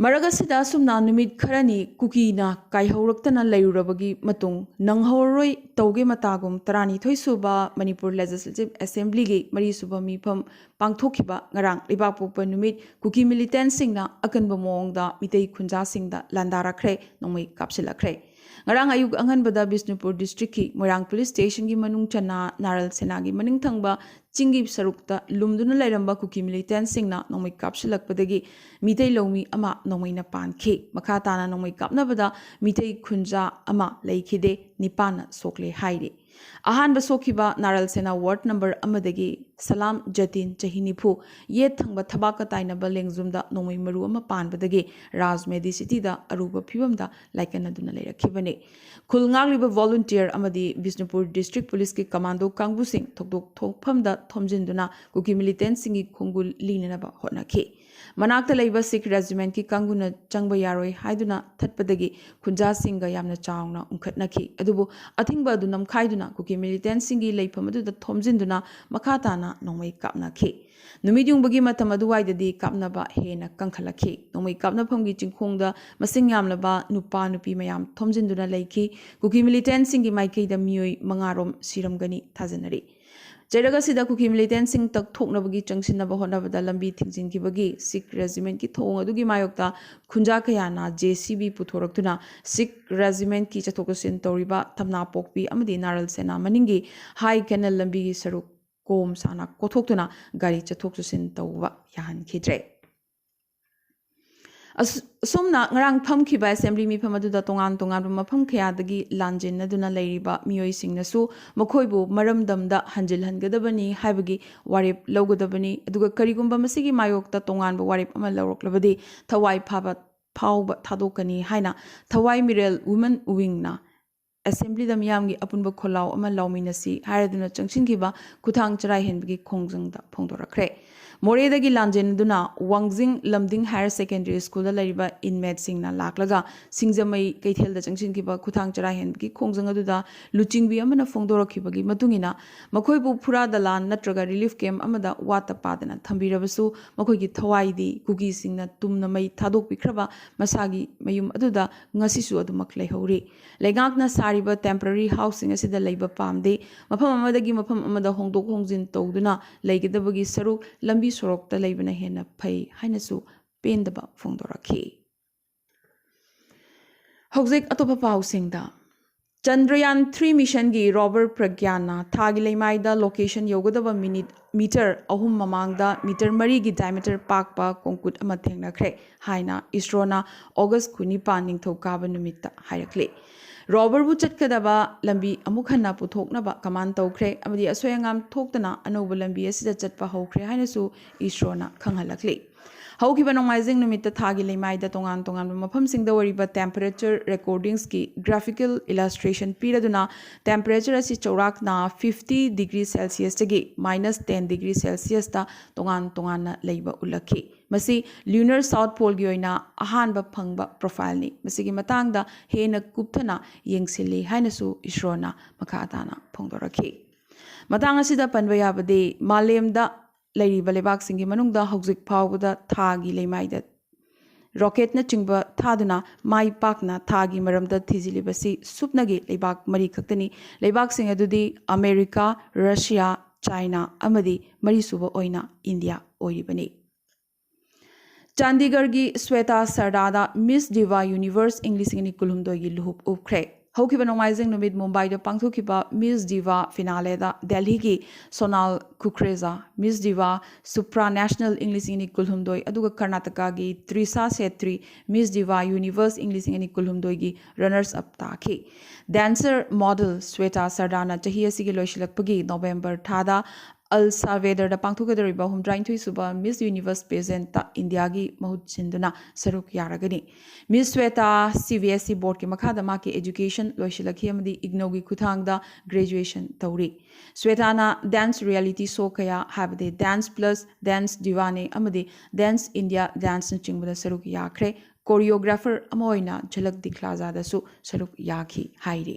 ꯃꯔꯛ ꯑꯁꯤꯗ ꯑꯁꯨꯝꯅ ꯅꯨꯃꯤꯠ ꯈꯔꯅꯤ ꯀꯨꯀꯤꯅ ꯀꯥꯏꯍꯧꯔꯛꯇꯅ ꯂꯩꯔꯨꯔꯕꯒꯤ ꯃꯇꯨꯡ ꯅꯪꯍꯧꯔꯔꯣꯏ ꯇꯧꯒꯦ ꯃꯇꯥꯒꯨꯝ ꯇꯔꯥꯅꯤꯊꯣꯏ ꯁꯨꯕ ꯃꯅꯤꯄꯨꯔ ꯂꯦꯖꯤꯁꯂꯦꯇꯤꯚ ꯑꯦꯁꯦꯝꯕ꯭ꯂꯤꯒꯤ ꯃꯔꯤ ꯁꯨꯕ ꯃꯤꯐꯝ ꯄꯥꯡꯊꯣꯛꯈꯤꯕ ꯉꯔꯥꯡ ꯂꯩꯕꯥꯛꯄꯣꯛꯄ ꯅꯨꯃꯤꯠ ꯀꯨꯀꯤ ꯃꯤꯂꯤꯇꯦꯟꯁꯤꯡꯅ ꯑꯀꯟꯕ ꯃꯑꯣꯡꯗ ꯃꯤꯇꯩ ꯈꯨꯟꯖꯥꯁꯤꯡꯗ ꯂꯥꯟꯗꯥꯔꯛꯈ꯭ꯔꯦ, ꯅꯣꯡꯃꯩ ꯀꯥꯞꯁꯤꯜꯂꯛꯈ꯭ꯔꯦ꯫ ꯉꯔꯥꯡ ꯑꯌꯨꯛ ꯑꯉꯟꯕꯗ ꯕꯤꯁꯅꯨꯄꯨꯔ ꯗꯤꯁꯇ꯭ꯔꯤꯛꯀꯤ ꯃꯣꯏꯔꯥꯡ ꯄꯨꯂꯤꯁ ꯁ꯭ꯇꯦꯁꯟꯒꯤ ꯃꯅꯨꯡ ꯆꯟꯅ ꯅꯥꯔꯜ ꯁꯦꯅꯥꯒꯤ ꯃꯅꯤꯡ ꯊꯪꯕ ꯆꯤꯡꯒꯤ ꯁꯔꯨꯛꯇ ꯂꯨꯝꯗꯨꯅ ꯂꯩꯔꯝꯕ ꯀꯨꯀꯤ ꯃꯤꯂꯤꯇꯦꯟꯁꯤꯡꯅ ꯅꯣꯡꯃꯩ ꯀꯥꯞꯁꯤꯜꯂꯛꯄꯗꯒꯤ ꯃꯤꯇꯩ ꯂꯧꯃꯤ ꯑꯃ ꯅꯣꯡꯃꯩꯅ ꯄꯥꯟꯈꯤ꯫ ꯃꯈꯥ ꯇꯥꯅ ꯅꯣꯡꯃꯩ ꯀꯥꯞꯅꯕꯗ ꯃꯤꯇꯩ ꯈꯨꯟꯖꯥ ꯑꯃ ꯂꯩꯈꯤꯗꯦ, ꯅꯤꯄꯥꯟꯅ ꯁꯣꯛꯂꯦ ꯍꯥꯏꯔꯤ꯫ ꯑꯍꯥꯟꯕ ꯁꯣꯛꯈꯤꯕ ꯅꯥꯔꯜ ꯁꯦꯅꯥ ꯋꯥꯔꯗ ꯅꯝꯕꯔ ꯑꯃꯗꯒꯤ ꯁꯂꯥꯝ ꯖꯇꯤꯟ, ꯆꯍꯤ ꯅꯤꯐꯨ, ꯌꯦꯠ ꯊꯪꯕ ꯊꯕꯥꯛꯀ ꯇꯥꯏꯅꯕ ꯂꯦꯡꯖꯨꯝꯗ ꯅꯣꯡꯃꯩ ꯃꯔꯨ ꯑꯃ ꯄꯥꯟꯕꯗꯒꯤ ꯔꯥꯖ ꯃꯦꯗꯤ ꯁꯤꯇꯤꯗ ꯑꯔꯨꯕ ꯐꯤꯕꯝꯗ ꯂꯥꯏꯀꯠꯅꯗꯨꯅ ꯂꯩꯔꯛꯈꯤꯕꯅꯤ꯫ ꯈꯨꯜ ꯉꯥꯛꯂꯤꯕ ꯚꯣꯂꯨꯟꯇꯤꯌꯔ ꯑꯃꯗꯤ ꯕꯤꯁꯅꯨꯄꯨꯔ ꯗꯤꯁꯇ꯭ꯔꯤꯛ ꯄꯨꯂꯤꯁꯀꯤ ꯀꯃꯥꯟꯗꯣ ꯀꯥꯡꯕꯨꯁꯤꯡ ꯊꯧꯗꯣꯛ ꯊꯣꯛꯐꯝꯗ ꯊꯣꯝꯖꯤꯟꯗꯨꯅ ꯀꯨꯀꯤ ꯃꯤꯂꯤꯇꯦꯟꯁꯤꯡꯒꯤ ꯈꯣꯡꯒꯨꯜ ꯂꯤꯅꯅꯕ ꯍꯣꯠꯅꯈꯤ꯫ ꯃꯅꯥꯛꯇ ꯂꯩꯕ ꯁꯤꯈ ꯔꯦꯖꯤꯃꯦꯟꯠꯀꯤ ꯀꯥꯡꯕꯨꯅ ꯆꯪꯕ ꯌꯥꯔꯣꯏ ꯍꯥꯏꯗꯨꯅ ꯊꯠꯄꯗꯒꯤ ꯈꯨꯟꯖꯥꯁꯤꯡꯒ ꯌꯥꯝꯅ ꯆꯥꯎꯅ ꯎꯪꯈꯠꯅꯈꯤ꯫ ꯑꯗꯨꯕꯨ ꯑꯊꯤꯡꯕ ꯑꯗꯨ ꯅꯝꯈꯥꯏꯗꯨꯅ ꯀꯨꯀꯤ ꯃꯤꯂꯤꯇꯦꯟꯁꯤꯡꯒꯤ ꯂꯩꯐꯝ ꯑꯗꯨꯗ ꯊꯣꯝꯖꯤꯟꯗꯨꯅ ꯃꯈꯥ ꯇꯥꯅ ꯅꯣꯡꯃꯩ ꯀꯥꯞꯅꯈꯤ꯫ ꯅꯨꯃꯤꯠ ꯌꯨꯡꯕꯒꯤ ꯃꯇꯝ ꯑꯗꯨꯋꯥꯏꯗꯗꯤ ꯀꯥꯞꯅꯕ ꯍꯦꯟꯅ ꯀꯟꯈꯠꯂꯛꯈꯤ꯫ ꯅꯣꯡꯃꯩ ꯀꯥꯞꯅꯐꯝꯒꯤ ꯆꯤꯡꯈꯣꯡꯗ ꯃꯁꯤꯡ ꯌꯥꯝꯂꯕ ꯅꯨꯄꯥ ꯅꯨꯄꯤ ꯃꯌꯥꯝ ꯊꯣꯝꯖꯤꯟꯗꯨꯅ ꯂꯩꯈꯤ꯫ ꯀꯨꯀꯤ ꯃꯤꯂꯤꯇꯦꯟꯁꯤꯡꯒꯤ ꯃꯥꯏꯀꯩꯗ ꯃꯤꯑꯣꯏ ꯃꯉꯥꯔꯣꯝ ꯁꯤꯔꯝꯒꯅꯤ ꯊꯥꯖꯅꯔꯤ꯫ ꯆꯩꯔꯛ ꯑꯁꯤꯗ ꯀꯨꯀꯤ ꯃꯤꯂꯤꯇꯦꯟꯁꯤꯡ ꯇꯛꯊꯣꯛꯅꯕꯒꯤ ꯆꯪꯁꯤꯟꯅꯕ ꯍꯣꯠꯅꯕꯗ ꯂꯝꯕꯤ ꯊꯤꯡꯖꯤꯟꯈꯤꯕꯒꯤ ꯁꯤꯈ ꯔꯦꯖꯤꯃꯦꯟꯠꯀꯤ ꯊꯧꯑꯣꯡ ꯑꯗꯨꯒꯤ ꯃꯥꯌꯣꯛꯇ ꯈꯨꯟꯖꯥ ꯀꯌꯥꯅ ꯖꯦ ꯁꯤ ꯕꯤ ꯄꯨꯊꯣꯔꯛꯇꯨꯅ ꯁꯤꯈ ꯔꯦꯖꯤꯃꯦꯟꯠꯀꯤ ꯆꯠꯊꯣꯛ ꯆꯠꯁꯤꯟ ꯇꯧꯔꯤꯕ ꯊꯝꯅꯥꯄꯣꯛꯄꯤ ꯑꯃꯗꯤ ꯅꯥꯔꯜ ꯁꯦꯅꯥ ꯃꯅꯤꯡꯒꯤ ꯍꯥꯏ ꯀꯦꯅꯦꯜ ꯂꯝꯕꯤꯒꯤ ꯁꯔꯨꯛ ꯀꯣꯝ ꯁꯥꯅ ꯀꯣꯊꯣꯛꯇꯨꯅ ꯒꯥꯔꯤ ꯆꯠꯊꯣꯛ ꯆꯠꯁꯤꯟ ꯇꯧꯕ ꯌꯥꯍꯟꯈꯤꯗ꯭ꯔꯦ꯫ ꯑꯁ-, ꯑꯁꯨꯝꯅ ꯉꯔꯥꯡ ꯐꯝꯈꯤꯕ ꯑꯦꯁꯦꯝꯕ꯭ꯂꯤ ꯃꯤꯐꯝ ꯑꯗꯨꯗ ꯇꯣꯉꯥꯟ ꯇꯣꯉꯥꯟꯕ ꯃꯐꯝ ꯀꯌꯥꯗꯒꯤ ꯂꯥꯟꯖꯦꯟꯅꯗꯨꯅ ꯂꯩꯔꯤꯕ ꯃꯤꯑꯣꯏꯁꯤꯡꯅꯁꯨ ꯃꯈꯣꯏꯕꯨ ꯃꯔꯝꯗꯝꯗ ꯍꯟꯖꯤꯜꯍꯟꯒꯗꯕꯅꯤ ꯍꯥꯏꯕꯒꯤ ꯋꯥꯔꯦꯞ ꯂꯧꯒꯗꯕꯅꯤ, ꯑꯗꯨꯒ ꯀꯔꯤꯒꯨꯝꯕ ꯃꯁꯤꯒꯤ ꯃꯥꯌꯣꯛꯇ ꯇꯣꯉꯥꯟꯕ ꯋꯥꯔꯦꯞ ꯑꯃ ꯂꯧꯔꯛꯂꯕꯗꯤ ꯊꯋꯥꯏ ꯐꯥꯕ ꯐꯥꯎꯕ ꯊꯥꯗꯣꯛꯀꯅꯤ ꯍꯥꯏꯅ ꯊꯋꯥꯏ ꯃꯤꯔꯦꯜ ꯋꯨꯃꯦꯟ ꯋꯤꯡꯅ ꯑꯦꯁꯦꯝꯕ꯭ꯂꯤꯗ ꯃꯤꯌꯥꯝꯒꯤ ꯑꯄꯨꯟꯕ ꯈꯣꯜꯂꯥꯎ ꯑꯃ ꯂꯥꯎꯃꯤꯟꯅꯁꯤ ꯍꯥꯏꯔꯗꯨꯅ ꯆꯪꯁꯤꯟꯈꯤꯕ ꯈꯨꯊꯥꯡ ꯆꯔꯥꯏꯍꯦꯟꯕꯒꯤ ꯈꯣꯡꯖꯪꯗ ꯐꯣꯡꯗꯣꯔꯛꯈ꯭ꯔꯦ꯫ ꯃꯣꯔꯦꯗꯒꯤ ꯂꯥꯟꯖꯦꯟꯅꯗꯨꯅ ꯋꯥꯡꯖꯤꯡ ꯂꯝꯗꯤꯡ ꯍꯥꯌꯔ ꯁꯦꯀꯦꯟꯗꯔꯤ ꯁ꯭ꯀꯨꯜꯗ ꯂꯩꯔꯤꯕ ꯏꯟꯃꯦꯠꯁꯤꯡꯅ ꯂꯥꯛꯂꯒ ꯁꯤꯡꯖꯃꯩ ꯀꯩꯊꯦꯜꯗ ꯆꯪꯁꯤꯟꯈꯤꯕ ꯈꯨꯊꯥꯡ ꯆꯔꯥꯏꯍꯦꯟꯕꯒꯤ ꯈꯣꯡꯖꯪ ꯑꯗꯨꯗ ꯂꯨꯆꯤꯡꯕꯤ ꯑꯃꯅ ꯐꯣꯡꯗꯣꯔꯛꯈꯤꯕꯒꯤ ꯃꯇꯨꯡ ꯏꯟꯅ ꯃꯈꯣꯏꯕꯨ ꯐꯨꯔꯥ ꯗꯂꯥꯟ ꯅꯠꯇ꯭ꯔꯒ ꯔꯤꯂꯤꯐ ꯀꯦꯝꯞ ꯑꯃꯗ ꯋꯥꯠꯇ ꯄꯥꯗꯅ ꯊꯝꯕꯤꯔꯕꯁꯨ ꯃꯈꯣꯏꯒꯤ ꯊꯋꯥꯏꯗꯤ ꯀꯨꯀꯤꯁꯤꯡꯅ ꯇꯨꯝꯅ ꯃꯩ ꯊꯥꯗꯣꯛꯄꯤꯈ꯭ꯔꯕ ꯃꯁꯥꯒꯤ ꯃꯌꯨꯝ ꯑꯗꯨꯗ ꯉꯁꯤꯁꯨ ꯑꯗꯨꯃꯛ ꯂꯩꯍꯧꯔꯤ꯫ ꯂꯩꯉꯥꯛꯅ ꯁꯥꯔꯤꯕ ꯇꯦꯝꯄꯔꯔꯤ ꯍꯥꯎꯁꯁꯤꯡ ꯑꯁꯤꯗ ꯂꯩꯕ ꯄꯥꯝꯗꯦ꯫ ꯃꯐꯝ ꯑꯃꯗꯒꯤ ꯃꯐꯝ ꯑꯃꯗ ꯍꯣꯡꯗꯣꯛ ꯍꯣꯡꯖꯤꯟ ꯇꯧꯗꯨꯅ ꯂꯩꯒꯗꯕꯒꯤ ꯁꯔꯨꯛ ꯂꯝꯕꯤ ꯁꯣꯔꯣꯛꯇ ꯂꯩꯕꯅ ꯍꯦꯟꯅ ꯐꯩ ꯍꯥꯏꯅꯁꯨ ꯄꯦꯟꯗꯕ ꯐꯣꯡꯗꯣꯔꯛꯈꯤ꯫ ꯍꯧꯖꯤꯛ ꯑꯇꯣꯞꯄ ꯄꯥꯎꯁꯤꯡꯗ꯫ ꯆꯟꯗ꯭ꯔꯌꯥꯟ ꯊ꯭ꯔꯤ ꯃꯤꯁꯟꯒꯤ ꯔꯣꯚꯔ ꯄ꯭ꯔꯒ꯭ꯌꯥꯟꯅ ꯊꯥꯒꯤ ꯂꯩꯃꯥꯏꯗ ꯂꯣꯀꯦꯁꯟ ꯌꯧꯒꯗꯕ ꯃꯤꯅꯤꯠ ꯃꯤꯇꯔ ꯑꯍꯨꯝ ꯃꯃꯥꯡꯗ ꯃꯤꯇꯔ ꯃꯔꯤꯒꯤ ꯗꯥꯏꯃꯤꯇꯔ ꯄꯥꯛꯄ ꯀꯣꯡꯀꯨꯠ ꯑꯃ ꯊꯦꯡꯅꯈ꯭ꯔꯦ ꯍꯥꯏꯅ ꯏꯁꯔꯣꯅ ꯑꯣꯒꯁ ꯀꯨꯟꯅꯤꯄꯥꯟ ꯅꯤꯡꯊꯧꯀꯥꯕ ꯅꯨꯃꯤꯠꯇ ꯍꯥꯏꯔꯛꯂꯤ꯫ ꯔꯣꯚꯔꯕꯨ ꯆꯠꯀꯗꯕ ꯂꯝꯕꯤ ꯑꯃꯨꯛ ꯍꯟꯅ ꯄꯨꯊꯣꯛꯅꯕ ꯀꯃꯥꯟ ꯇꯧꯈ꯭ꯔꯦ ꯑꯃꯗꯤ ꯑꯁꯣꯏ ꯑꯉꯥꯝ ꯊꯣꯛꯇꯅ ꯑꯅꯧꯕ ꯂꯝꯕꯤ ꯑꯁꯤꯗ ꯆꯠꯄ ꯍꯧꯈ꯭ꯔꯦ ꯍꯥꯏꯅꯁꯨ ꯏꯁꯔꯣꯅ ꯈꯪꯍꯜꯂꯛꯂꯤ꯫ ꯍꯧꯈꯤꯕ ꯅꯣꯡꯃꯥꯏꯖꯤꯡ ꯅꯨꯃꯤꯠꯇ ꯊꯥꯒꯤ ꯂꯩꯃꯥꯏꯗ ꯇꯣꯉꯥꯟ ꯇꯣꯉꯥꯟꯕ ꯃꯐꯝꯁꯤꯡꯗ ꯑꯣꯏꯔꯤꯕ temperature recordings ꯀꯤ graphical illustration ꯄꯤꯔꯗꯨꯅ temperature ꯑꯁꯤ ꯆꯥꯎꯔꯥꯛꯅ fifty degree Celsius ꯇꯒꯤ minus ten degree Celsius ꯇ ꯇꯣꯉꯥꯟ ꯇꯣꯉꯥꯟꯅ ꯂꯩꯕ ꯎꯠꯂꯛꯈꯤ꯫ ꯃꯁꯤ lunar south pole ꯒꯤ ꯑꯣꯏꯅ ꯑꯍꯥꯟꯕ ꯐꯪꯕ profile ꯅꯤ꯫ ꯃꯁꯤꯒꯤ ꯃꯇꯥꯡꯗ ꯍꯦꯟꯅ ꯀꯨꯞꯊꯅ ꯌꯦꯡꯁꯤꯜꯂꯤ ꯍꯥꯏꯅꯁꯨ ꯏꯁꯔꯣꯅ ꯃꯈꯥ ꯇꯥꯅ ꯐꯣꯡꯗꯣꯔꯛꯈꯤ꯫ ꯃꯇꯥꯡ ꯑꯁꯤꯗ ꯄꯟꯕ ꯌꯥꯕꯗꯤ, ꯃꯥꯂꯦꯝꯗ ꯂꯩꯔꯤꯕ ꯂꯩꯕꯥꯛꯁꯤꯡꯒꯤ ꯃꯅꯨꯡꯗ ꯍꯧꯖꯤꯛ ꯐꯥꯎꯕꯗ ꯊꯥꯒꯤ ꯂꯩꯃꯥꯏꯗ rocket ꯅꯆꯤꯡꯕ ꯊꯥꯗꯨꯅ ꯃꯥꯏ ꯄꯥꯛꯅ ꯊꯥꯒꯤ ꯃꯔꯝꯗ ꯊꯤꯖꯤꯜꯂꯤꯕꯁꯤ ꯁꯨꯞꯅꯒꯤ ꯂꯩꯕꯥꯛ ꯃꯔꯤ ꯈꯛꯇꯅꯤ꯫ ꯂꯩꯕꯥꯛꯁꯤꯡ ꯑꯗꯨꯗꯤ ꯑꯃꯦꯔꯤꯀꯥ, ꯔꯁꯤꯌꯥ, ꯆꯥꯏꯅꯥ ꯑꯃꯗꯤ ꯃꯔꯤꯁꯨꯕ ꯑꯣꯏꯅ ꯏꯟꯗꯤꯌꯥ ꯑꯣꯏꯔꯤꯕꯅꯤ꯫ ꯆꯥꯟꯗꯤꯒꯔꯒꯤ ꯁ꯭ꯋꯦꯇꯥ ꯁꯔꯗꯥꯗ Miss Diva Universe ꯏꯪ ꯂꯤꯁꯤꯡ ꯑꯅꯤ ꯀꯨꯟꯍꯨꯝꯗꯣꯏꯒꯤ ꯂꯨꯍꯨꯞ ꯎꯞꯈ꯭ꯔꯦ꯫ ꯍꯧꯈꯤꯕ ꯅꯣꯡꯃꯥꯏꯖꯤꯡ ꯅꯨꯃꯤꯠ ꯃꯨꯝꯕꯥꯏꯗ ꯄꯥꯡꯊꯣꯛꯈꯤꯕ Miss Diva finale ꯗ ꯗꯦꯜꯍꯤꯒꯤ ꯁꯣꯅꯥꯜ ꯀꯨꯀ꯭ꯔꯦꯖꯥ Miss Diva Supranational ꯏꯪ ꯂꯤꯁꯤꯡ ꯑꯅꯤ ꯀꯨꯟꯍꯨꯝꯗꯣꯏ ꯑꯗꯨꯒ ꯀꯔꯅꯥꯇꯀꯥꯒꯤ Trisha Chetri Miss Diva Universe ꯏꯪ ꯂꯤꯁꯤꯡ ꯑꯅꯤ ꯀꯨꯟꯍꯨꯝꯗꯣꯏꯒꯤ runners up ꯇꯥꯈꯤ꯫ Dancer model ꯁ꯭ꯋꯦꯇꯥ ꯁꯔꯗꯥꯅ ꯆꯍꯤ ꯑꯁꯤꯒꯤ ꯂꯣꯏꯁꯤꯜꯂꯛꯄꯒꯤ ꯅꯣꯕꯦꯝꯕꯔ ꯊꯥꯗ ꯑꯜ ꯁꯥꯜꯚꯦꯗꯔꯗ ꯄꯥꯡꯊꯣꯛꯀꯗꯧꯔꯤꯕ ꯍꯨꯝꯗ꯭ꯔꯥꯅꯤꯊꯣꯏ ꯁꯨꯕ Miss Universe pageant ꯇ ꯏꯟꯗꯤꯌꯥꯒꯤ ꯃꯍꯨꯠ ꯁꯤꯟꯗꯨꯅ ꯁꯔꯨꯛ ꯌꯥꯔꯒꯅꯤ꯫ Miss Shweta C B S E board ꯀꯤ ꯃꯈꯥꯗ ꯃꯍꯥꯛꯀꯤ education ꯂꯣꯏꯁꯤꯜꯂꯛꯈꯤ ꯑꯃꯗꯤ ꯏꯒꯅꯧꯒꯤ ꯈꯨꯠꯊꯥꯡꯗ graduation ꯇꯧꯔꯤ꯫ ꯁ꯭ꯋꯦꯇꯥꯅ dance reality show ꯀꯌꯥ, ꯍꯥꯏꯕꯗꯤ Dance Plus, Dance Diva ꯅꯤ ꯑꯃꯗꯤ Dance India Dance ꯅꯆꯤꯡꯕꯗ ꯁꯔꯨꯛ ꯌꯥꯈ꯭ꯔꯦ꯫ Choreographer ꯑꯃ ꯑꯣꯏꯅ ꯖꯂꯛ ꯗꯤꯈꯂꯥꯖꯥꯗꯁꯨ ꯁꯔꯨꯛ ꯌꯥꯈꯤ ꯍꯥꯏꯔꯤ꯫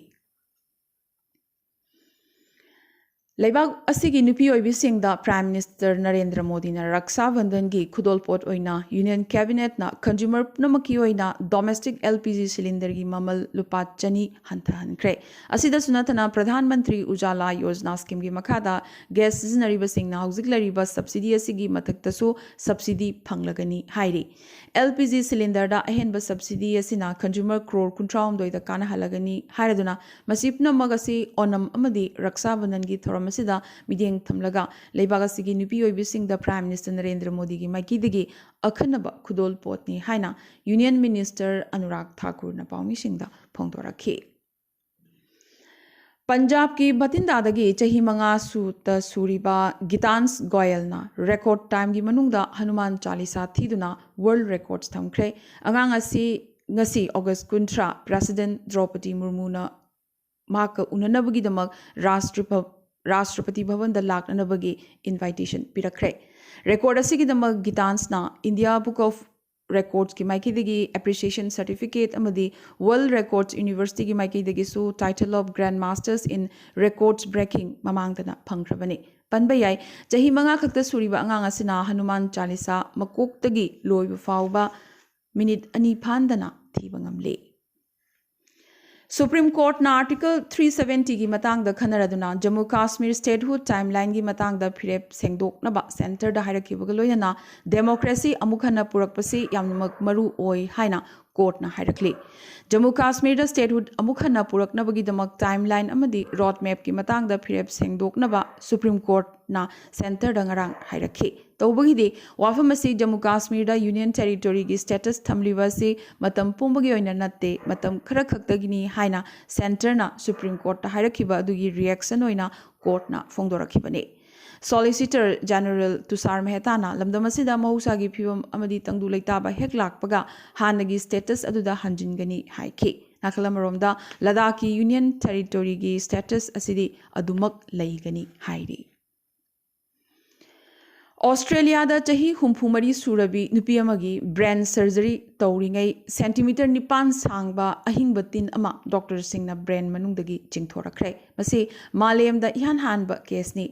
ꯂꯩꯕꯥꯛ ꯑꯁꯤꯒꯤ ꯅꯨꯄꯤ ꯑꯣꯏꯕꯤꯁꯤꯡꯗ Prime Minister ꯅꯔꯦꯟꯗ꯭ꯔ ꯃꯣꯗꯤꯅ ꯔꯛꯁꯥ ꯕꯟꯙꯟꯒꯤ ꯈꯨꯗꯣꯜꯄꯣꯠ ꯑꯣꯏꯅ Union Cabinetꯅ consumer ꯄꯨꯝꯅꯃꯛꯀꯤ ꯑꯣꯏꯅ domestic L P G cylinderꯒꯤ ꯃꯃꯜ ꯂꯨꯄꯥ ꯆꯅꯤ ꯍꯟꯊꯍꯟꯈ꯭ꯔꯦ꯫ ꯑꯁꯤꯗꯁꯨ ꯅꯠꯇꯅ ꯄ꯭ꯔꯙꯥꯟ ꯃꯟꯇ꯭ꯔꯤ ꯎꯖꯥꯂꯥ ꯌꯣꯖꯅꯥ schemeꯒꯤ ꯃꯈꯥꯗ gas ꯁꯤꯖꯤꯟꯅꯔꯤꯕꯁꯤꯡꯅ ꯍꯧꯖꯤꯛ ꯂꯩꯔꯤꯕ subsidy ꯑꯁꯤꯒꯤ ꯃꯊꯛꯇꯁꯨ subsidy ꯐꯪꯂꯒꯅꯤ ꯍꯥꯏꯔꯤ꯫ L P G cylinderꯗ ꯑꯍꯦꯟꯕ subsidy ꯑꯁꯤꯅ consumer ꯀ꯭ꯔꯣꯔ ꯀꯨꯟꯊ꯭ꯔꯥꯍꯨꯝꯗꯣꯏꯗ ꯀꯥꯟꯅꯍꯜꯂꯒꯅꯤ ꯍꯥꯏꯔꯗꯨꯅ, ꯃꯁꯤ ꯄꯨꯝꯅꯃꯛ ꯑꯁꯤ ꯑꯣꯅꯝ ꯑꯃꯗꯤ ꯔꯛꯁꯥ ꯕꯟꯙꯟꯒꯤ ꯊꯧꯔꯝ ꯑꯁꯤꯗ ꯃꯤꯠꯌꯦꯡ ꯊꯝꯂꯒ ꯂꯩꯕꯥꯛ ꯑꯁꯤꯒꯤ ꯅꯨꯄꯤ ꯑꯣꯏꯕꯤꯁꯤꯡꯗ Prime Minister ꯅꯔꯦꯟꯗ꯭ꯔ ꯃꯣꯗꯤꯒꯤ ꯃꯥꯏꯀꯩꯗꯒꯤ ꯑꯈꯟꯅꯕ ꯈꯨꯗꯣꯜ ꯄꯣꯠꯅꯤ ꯍꯥꯏꯅ Union Minister ꯑꯅꯨꯔꯥꯒ ꯊꯥꯀꯨꯔꯅ ꯄꯥꯎꯃꯤꯁꯤꯡꯗ ꯐꯣꯡꯗꯣꯔꯛꯈꯤ꯫ ꯄꯟꯖꯥꯕꯀꯤ ꯕꯊꯤꯟꯗꯥꯗꯒꯤ ꯆꯍꯤ ꯃꯉꯥ ꯁꯨꯇ ꯁꯨꯔꯤꯕ ꯒꯤꯇꯥꯟꯁ ꯒꯣꯌꯜꯅ record timeꯒꯤ ꯃꯅꯨꯡꯗ ꯍꯅꯨꯃꯥꯟ ꯆꯥꯂꯤꯁꯥ ꯊꯤꯗꯨꯅ world records ꯊꯝꯈ꯭ꯔꯦ꯫ ꯑꯉꯥꯡ ꯑꯁꯤ ꯉꯁꯤ August ꯀꯨꯟꯊ꯭ꯔꯥ President ꯗ꯭ꯔꯧꯄꯗꯤ ꯃꯨꯔꯃꯨꯅ ꯃꯍꯥꯛꯀ ꯎꯅꯅꯕꯒꯤꯗꯃꯛ ꯔꯥꯁꯇ꯭ꯔꯄ-, ꯔꯥꯁꯇ꯭ꯔꯄꯇꯤ ꯚꯕꯟꯗ ꯂꯥꯛꯅꯅꯕꯒꯤ invitation ꯄꯤꯔꯛꯈ꯭ꯔꯦ꯫ Record ꯑꯁꯤꯒꯤꯗꯃꯛ ꯒꯤꯇꯥꯟꯁꯅ India Book of Recordsꯀꯤ ꯃꯥꯏꯀꯩꯗꯒꯤ appreciation certificate ꯑꯃꯗꯤ World Records Universityꯒꯤ ꯃꯥꯏꯀꯩꯗꯒꯤꯁꯨ Title of Grand Masters in Records Breaking ꯃꯃꯥꯡꯗꯅ ꯐꯪꯈ꯭ꯔꯕꯅꯤ꯫ ꯄꯟꯕ ꯌꯥꯏ, ꯆꯍꯤ ꯃꯉꯥ ꯈꯛꯇ ꯁꯨꯔꯤꯕ ꯑꯉꯥꯡ ꯑꯁꯤꯅ ꯍꯅꯨꯃꯥꯟ ꯆꯥꯂꯤꯁꯥ ꯃꯀꯣꯛꯇꯒꯤ ꯂꯣꯏꯕ ꯐꯥꯎꯕ ꯃꯤꯅꯤꯠ ꯑꯅꯤ ꯐꯥꯟꯗꯅ ꯊꯤꯕ ꯉꯝꯂꯤ꯫ Supreme Courtꯅ Article three seventyꯒꯤ ꯃꯇꯥꯡꯗ ꯈꯟꯅꯔꯗꯨꯅ Jammu Kashmir statehood timelineꯒꯤ ꯃꯇꯥꯡꯗ ꯐꯤꯔꯦꯞ ꯁꯦꯡꯗꯣꯛꯅꯕ centreꯗ ꯍꯥꯏꯔꯛꯈꯤꯕꯒ ꯂꯣꯏꯅꯅ democracy ꯑꯃꯨꯛ ꯍꯟꯅ ꯄꯨꯔꯛꯄꯁꯤ ꯌꯥꯝꯅꯃꯛ ꯃꯔꯨ ꯑꯣꯏ ꯍꯥꯏꯅ courtꯅ ꯍꯥꯏꯔꯛꯂꯤ꯫ Jammu Kashmirꯗ statehood ꯑꯃꯨꯛ ꯍꯟꯅ ꯄꯨꯔꯛꯅꯕꯒꯤꯗꯃꯛ timeline ꯑꯃꯗꯤ road mapꯀꯤ ꯃꯇꯥꯡꯗ ꯐꯤꯔꯦꯞ ꯁꯦꯡꯗꯣꯛꯅꯕ Supreme Courtꯅ centreꯗ ꯉꯔꯥꯡ ꯍꯥꯏꯔꯛꯈꯤ꯫ ꯇꯧꯕꯒꯤꯗꯤ ꯋꯥꯐꯝ ꯑꯁꯤ Jammu Kashmirꯗ Union Territoryꯒꯤ status ꯊꯝꯂꯤꯕ ꯑꯁꯤ ꯃꯇꯝ ꯄꯨꯝꯕꯒꯤ ꯑꯣꯏꯅ ꯅꯠꯇꯦ, ꯃꯇꯝ ꯈꯔ ꯈꯛꯇꯒꯤꯅꯤ ꯍꯥꯏꯅ centreꯅ Supreme Courtꯇ ꯍꯥꯏꯔꯛꯈꯤꯕ ꯑꯗꯨꯒꯤ reaction ꯑꯣꯏꯅ courtꯅ ꯐꯣꯡꯗꯣꯔꯛꯈꯤꯕꯅꯤ꯫ Solicitor General ꯇꯨꯁꯥꯔ ꯃꯦꯍꯇꯥꯅ ꯂꯝꯗꯝ ꯑꯁꯤꯗ ꯃꯍꯧꯁꯥꯒꯤ ꯐꯤꯕꯝ ꯑꯃꯗꯤ ꯇꯪꯗꯨ ꯂꯩꯇꯥꯕ ꯍꯦꯛ ꯂꯥꯛꯄꯒ ꯍꯥꯟꯅꯒꯤ status ꯑꯗꯨꯗ ꯍꯟꯖꯤꯟꯒꯅꯤ ꯍꯥꯏꯈꯤ꯫ ꯅꯥꯀꯜ ꯑꯃꯔꯣꯝꯗ ꯂꯗꯥꯈꯀꯤ Union Territoryꯒꯤ status ꯑꯁꯤꯗꯤ ꯑꯗꯨꯃꯛ ꯂꯩꯒꯅꯤ ꯍꯥꯏꯔꯤ꯫ ꯑꯣꯁꯇ꯭ꯔꯦꯂꯤꯌꯥꯗ ꯆꯍꯤ ꯍꯨꯝꯐꯨ ꯃꯔꯤ ꯁꯨꯔꯕꯤ ꯅꯨꯄꯤ ꯑꯃꯒꯤ ꯕ꯭ꯔꯦꯟ ꯁꯔꯖꯔꯤ ꯇꯧꯔꯤꯉꯩ ꯁꯦꯟꯇꯤꯃꯤꯇꯔ ꯅꯤꯄꯥꯟ ꯁꯥꯡꯕ ꯑꯍꯤꯡꯕ ꯇꯤꯟ ꯑꯃ ꯗꯣꯛꯇꯔꯁꯤꯡꯅ ꯕ꯭ꯔꯦꯟ ꯃꯅꯨꯡꯗꯒꯤ ꯆꯤꯡꯊꯣꯔꯛꯈ꯭ꯔꯦ꯫ ꯃꯁꯤ ꯃꯥꯂꯦꯝꯗ ꯏꯍꯥꯟ ꯍꯥꯟꯕ ꯀꯦꯁꯅꯤ꯫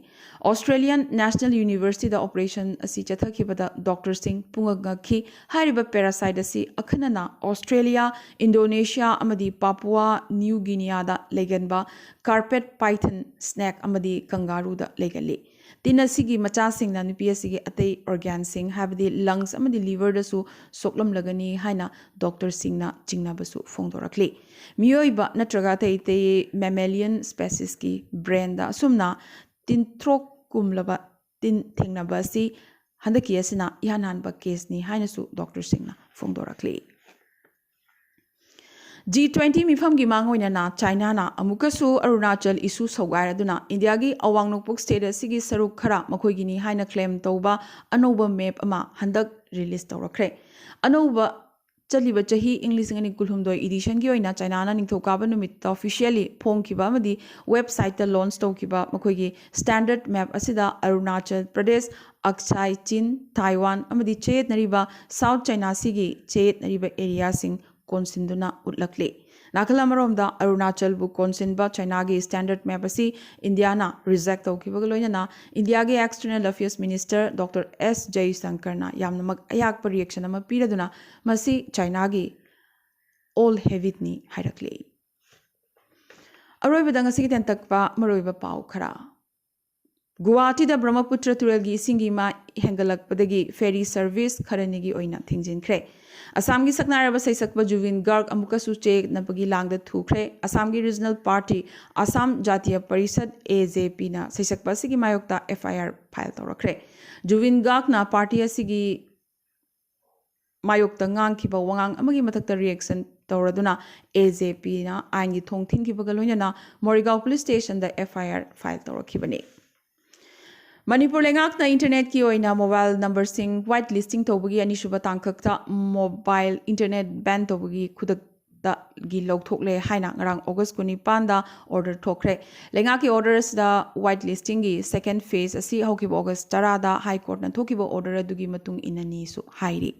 ꯑꯣꯁꯇ꯭ꯔꯦꯂꯤꯌꯥꯟ ꯅꯦꯁꯅꯦꯜ ꯌꯨꯅꯤꯚꯔꯁꯤꯇꯤꯗ ꯑꯣꯄꯔꯦꯁꯟ ꯑꯁꯤ ꯆꯠꯊꯈꯤꯕꯗ ꯗꯣꯛꯇꯔꯁꯤꯡ ꯄꯨꯡꯉꯛ ꯉꯛꯈꯤ꯫ ꯍꯥꯏꯔꯤꯕ ꯄꯦꯔꯥꯁꯥꯏꯠ ꯑꯁꯤ ꯑꯈꯟꯅꯅ ꯑꯣꯁꯇ꯭ꯔꯦꯂꯤꯌꯥ, ꯏꯟꯗꯣꯅꯦꯁꯤꯌꯥ ꯑꯃꯗꯤ ꯄꯥꯄꯨꯋꯥ ꯅ꯭ꯌꯨ ꯒꯤꯅꯤꯌꯥꯗ ꯂꯩꯒꯟꯕ ꯀꯥꯔꯄꯦꯠ ꯄꯥꯏꯊꯟ, ꯁ꯭ꯅꯦꯛ ꯑꯃꯗꯤ ꯀꯪꯒꯥꯔꯨꯗ ꯂꯩꯒꯜꯂꯤ꯫ ꯇꯤꯟ ꯑꯁꯤꯒꯤ ꯃꯆꯥꯁꯤꯡꯅ ꯅꯨꯄꯤ ꯑꯁꯤꯒꯤ ꯑꯇꯩ ꯑꯣꯔꯒꯥꯟꯁꯤꯡ, ꯍꯥꯏꯕꯗꯤ ꯂꯪꯁ ꯑꯃꯗꯤ ꯂꯤꯚꯔꯗꯁꯨ ꯁꯣꯛꯂꯝꯂꯒꯅꯤ ꯍꯥꯏꯅ ꯗꯣꯛꯇꯔꯁꯤꯡꯅ ꯆꯤꯡꯅꯕꯁꯨ ꯐꯣꯡꯗꯣꯔꯛꯂꯤ꯫ ꯃꯤꯑꯣꯏꯕ ꯅꯠꯇ꯭ꯔꯒ ꯑꯇꯩ ꯑꯇꯩ ꯃꯦꯃꯦꯂꯤꯌꯟ ꯁ꯭ꯄꯦꯁꯤꯁꯀꯤ ꯕ꯭ꯔꯦꯟꯗ ꯑꯁꯨꯝꯅ ꯇꯤꯟꯊ꯭ꯔꯣꯛ ꯀꯨꯝꯂꯕ ꯇꯤꯟ ꯊꯦꯡꯅꯕ ꯑꯁꯤ ꯍꯟꯗꯛꯀꯤ ꯑꯁꯤꯅ ꯏꯍꯥꯟ ꯍꯥꯟꯕ ꯀꯦꯁꯅꯤ ꯍꯥꯏꯅꯁꯨ ꯗꯣꯛꯇꯔꯁꯤꯡꯅ ꯐꯣꯡꯗꯣꯔꯛꯂꯤ꯫ ꯖꯤ ꯇ꯭ꯋꯦꯟꯇꯤ ꯃꯤꯐꯝꯒꯤ ꯃꯥꯡꯑꯣꯏꯅꯅ ꯆꯥꯏꯅꯥꯅ ꯑꯃꯨꯛꯀꯁꯨ ꯑꯔꯨꯅꯥꯆꯜ ꯏꯁꯨ ꯁꯧꯒꯥꯏꯔꯗꯨꯅ ꯏꯟꯗꯤꯌꯥꯒꯤ ꯑꯋꯥꯡ ꯅꯣꯡꯄꯣꯛ ꯁ꯭ꯇꯦꯠ ꯑꯁꯤꯒꯤ ꯁꯔꯨꯛ ꯈꯔ ꯃꯈꯣꯏꯒꯤꯅꯤ ꯍꯥꯏꯅ ꯀ꯭ꯂꯦꯝ ꯇꯧꯕ ꯑꯅꯧꯕ ꯃꯦꯞ ꯑꯃ ꯍꯟꯗꯛ ꯔꯤꯂꯤꯁ ꯇꯧꯔꯛꯈ꯭ꯔꯦ꯫ ꯑꯅꯧꯕ ꯆꯠꯂꯤꯕ ꯆꯍꯤ ꯏꯪ ꯂꯤꯁꯤꯡ ꯑꯅꯤ ꯀꯨꯟꯍꯨꯝꯗꯣꯏ ꯏꯗꯤꯁꯟꯒꯤ ꯑꯣꯏꯅ ꯆꯥꯏꯅꯥꯅ ꯅꯤꯡꯊꯧꯀꯥꯕ ꯅꯨꯃꯤꯠꯇ ꯑꯣꯐꯤꯁꯤꯌꯦꯜꯂꯤ ꯐꯣꯡꯈꯤꯕ ꯑꯃꯗꯤ ꯋꯦꯕꯁꯥꯏꯠꯇ ꯂꯣꯟꯆ ꯇꯧꯈꯤꯕ ꯃꯈꯣꯏꯒꯤ ꯁ꯭ꯇꯦꯟꯗꯔꯗ ꯃꯦꯞ ꯑꯁꯤꯗ ꯑꯔꯨꯅꯥꯆꯜ ꯄ꯭ꯔꯗꯦꯁ, ꯑꯛꯁꯥꯏ ꯆꯤꯟ, ꯊꯥꯏꯋꯥꯟ ꯑꯃꯗꯤ ꯆꯌꯦꯠꯅꯔꯤꯕ ꯁꯥꯎꯠ ꯆꯥꯏꯅꯥ ꯁꯤꯒꯤ ꯆꯌꯦꯠꯅꯔꯤꯕ ꯑꯦꯔꯤꯌꯥꯁꯤꯡ ꯀꯣꯟꯁꯤꯟꯗꯨꯅ ꯎꯠꯂꯛꯂꯤ꯫ ꯅꯥꯀꯜ ꯑꯃꯔꯣꯝꯗ ꯑꯔꯨꯅꯥꯆꯜꯕꯨ ꯀꯣꯟꯁꯤꯟꯕ ꯆꯥꯏꯅꯥꯒꯤ ꯁ꯭ꯇꯦꯟꯗꯔꯗ ꯃꯦꯞ ꯑꯁꯤ ꯏꯟꯗꯤꯌꯥꯅ ꯔꯤꯖꯦꯛ ꯇꯧꯈꯤꯕꯒ ꯂꯣꯏꯅꯅ ꯏꯟꯗꯤꯌꯥꯒꯤ ꯑꯦꯛꯁꯇꯔꯅꯦꯜ ꯑꯐꯤꯌꯔꯁ ꯃꯤꯅꯤꯁꯇꯔ ꯗꯣꯛꯇꯔ ꯑꯦꯁ ꯖꯌꯁꯪꯀꯔꯅ ꯌꯥꯝꯅꯃꯛ ꯑꯌꯥꯛꯄ ꯔꯤꯌꯦꯛꯁꯟ ꯑꯃ ꯄꯤꯔꯗꯨꯅ ꯃꯁꯤ ꯆꯥꯏꯅꯥꯒꯤ ꯑꯣꯜ ꯍꯦꯕꯤꯠꯅꯤ ꯍꯥꯏꯔꯛꯂꯤ꯫ ꯑꯔꯣꯏꯕꯗ ꯉꯁꯤꯒꯤ ꯇꯦꯟꯇꯛꯄ ꯃꯔꯨꯑꯣꯏꯕ ꯄꯥꯎ ꯈꯔ꯫ ꯒꯨꯋꯥꯍꯥꯇꯤꯗ ꯕ꯭ꯔꯍ꯭ꯃꯄꯨꯇ꯭ꯔ ꯇꯨꯔꯦꯜꯒꯤ ꯏꯁꯤꯡꯒꯤ ꯃꯥꯏ ꯍꯦꯟꯒꯠꯂꯛꯄꯗꯒꯤ ꯐꯦꯔꯤ ꯁꯔꯚꯤꯁ ꯈꯔꯅꯤꯒꯤ ꯑꯣꯏꯅ ꯊꯤꯡꯖꯤꯟꯈ꯭ꯔꯦ꯫ ꯑꯁꯥꯝꯒꯤ ꯁꯛꯅꯥꯏꯔꯕ ꯁꯩꯁꯛꯄ ꯖꯨꯕꯤꯟ ꯒꯥꯔꯒ ꯑꯃꯨꯛꯀꯁꯨ ꯆꯌꯦꯠꯅꯕꯒꯤ ꯂꯥꯡꯗ ꯊꯨꯈ꯭ꯔꯦ꯫ ꯑꯁꯥꯝꯒꯤ ꯔꯤꯖꯅꯦꯜ ꯄꯥꯔꯇꯤ ꯑꯁꯥꯝ ꯖꯥꯇꯤꯌ ꯄꯔꯤꯁꯠ, ꯑꯦ ꯖꯦ ꯄꯤꯅ ꯁꯩꯁꯛꯄ ꯑꯁꯤꯒꯤ ꯃꯥꯌꯣꯛꯇ ꯑꯦꯐ ꯑꯥꯏ ꯑꯥꯔ ꯐꯥꯏꯜ ꯇꯧꯔꯛꯈ꯭ꯔꯦ꯫ ꯖꯨꯕꯤꯟ ꯒꯥꯔꯒꯅ ꯄꯥꯔꯇꯤ ꯑꯁꯤꯒꯤ ꯃꯥꯌꯣꯛꯇ ꯉꯥꯡꯈꯤꯕ ꯋꯥꯉꯥꯡ ꯑꯃꯒꯤ ꯃꯊꯛꯇ ꯔꯤꯌꯦꯛꯁꯟ ꯇꯧꯔꯗꯨꯅ ꯑꯦ ꯖꯦ ꯄꯤꯅ ꯑꯥꯏꯟꯒꯤ ꯊꯣꯡ ꯊꯤꯡꯈꯤꯕꯒ ꯂꯣꯏꯅꯅ ꯃꯣꯔꯤꯒꯥꯎ ꯄꯨꯂꯤꯁ ꯁ꯭ꯇꯦꯁꯟꯗ ꯑꯦꯐ ꯑꯥꯏ ꯑꯥꯔ ꯐꯥꯏꯜ ꯇꯧꯔꯛꯈꯤꯕꯅꯤ꯫ ꯃꯅꯤꯄꯨꯔ ꯂꯩꯉꯥꯛꯅ ꯏꯟꯇꯔꯅꯦꯠꯀꯤ ꯑꯣꯏꯅ ꯃꯣꯕꯥꯏꯜ ꯅꯝꯕꯔꯁꯤꯡ ꯋꯥꯏꯠ ꯂꯤꯁꯇꯤꯡ ꯇꯧꯕꯒꯤ ꯑꯅꯤꯁꯨꯕ ꯇꯥꯡꯀꯛꯇ ꯃꯣꯕꯥꯏꯜ ꯏꯟꯇꯔꯅꯦꯠ ꯕꯦꯟ ꯇꯧꯕꯒꯤ ꯈꯨꯗꯛ ꯗꯒꯤ ꯂꯧꯊꯣꯛꯂꯦ ꯍꯥꯏꯅ ꯉꯔꯥꯡ August ꯀꯨꯟꯅꯤꯄꯥꯟꯗ order ꯊꯣꯛꯈ꯭ꯔꯦ꯫ ꯂꯩꯉꯥꯛꯀꯤ order ꯑꯁꯤꯗ white listing ꯒꯤ second phase ꯑꯁꯤ ꯍꯧꯈꯤꯕ August ꯇꯔꯥꯗ High Court ꯅ ꯊꯣꯛꯈꯤꯕ order ꯑꯗꯨꯒꯤ ꯃꯇꯨꯡ ꯏꯟꯅꯅꯤꯁꯨ ꯍꯥꯏꯔꯤ꯫